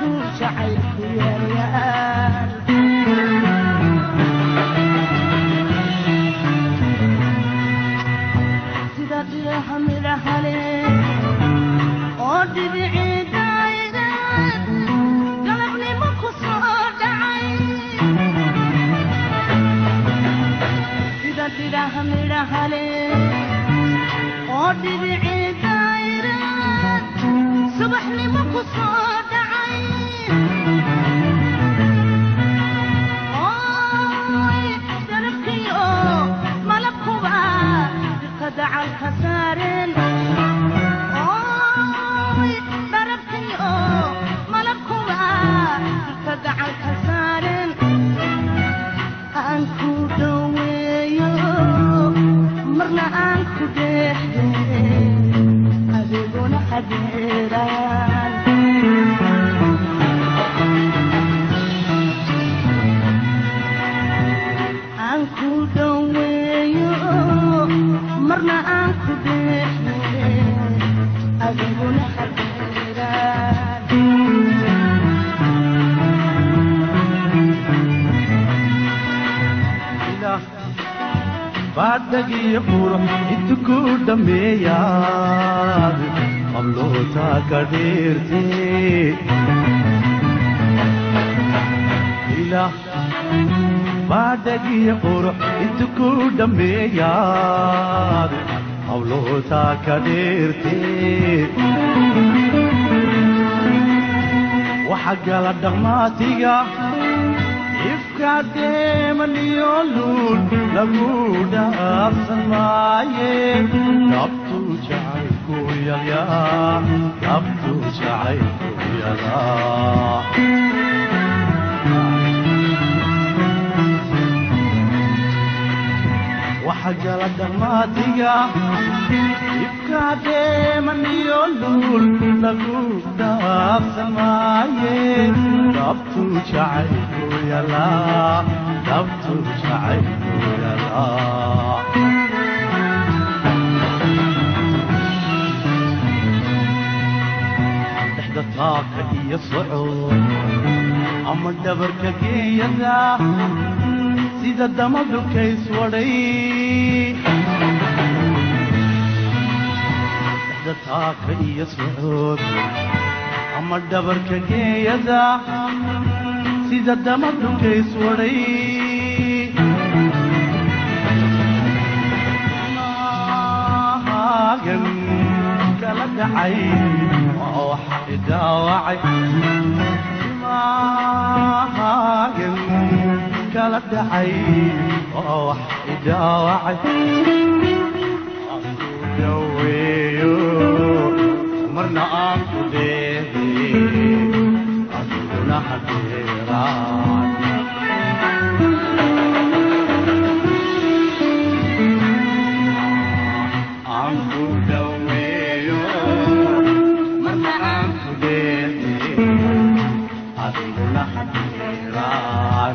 Dhabtuu jacaylku yaalyaal. Sida dhiraha midhahale oo dhibiciidayda galabnimo ku soo dhacay, sida dhiraha midhahale oo dhibiciidayda subaxnimo ku soo dhacay, oy darabkiyo malabkuba diqa dacalka saareen, oy darabkiyo malabkuba diqa dacalka saareen, aan ku dhoweeyo marna aan ku dheexde, adiguna hadeeraan. Aan ku dhoweeyo marna aan ku dheexde, adiguna hadeeraan. Baadagiyo qurux intu ku dhammeeyaad hablootaa ka dheerte. Ilaah baadagiyo qurux intu ku dhammeeyaad hablootaa ka dheerte. Waxa gala dhaqmaatiga ifka deemaniyo luul lagu dhaafsan maaye. Dhabtuu jacaylku yalyaa, dhabtuu jacaylku yalaa. Waxa gala dhaqmaatiga ifka deemaniyo luul lagu dhaafsan maaye. Dhabtuu jacaylku yalaa, dhabtuu jacaylku yalaa. Dhexda taaka iyo socod ama dhabarka geeyada, sida damadulka iswadhay. Dhexda taaka iyo socod ama dhabarka geeyada, sida damadulka iswadhay. Maagan kala dhacay waa waxa idhaawacay, maagan kala dhacay waa wax idhaawacay. Aan ku dhaweeyo marna aan ku dheehe, adiguna hadeeraan. Aan ku dhaweeyo marna aan ku dheehe, adiguna hadeeraan.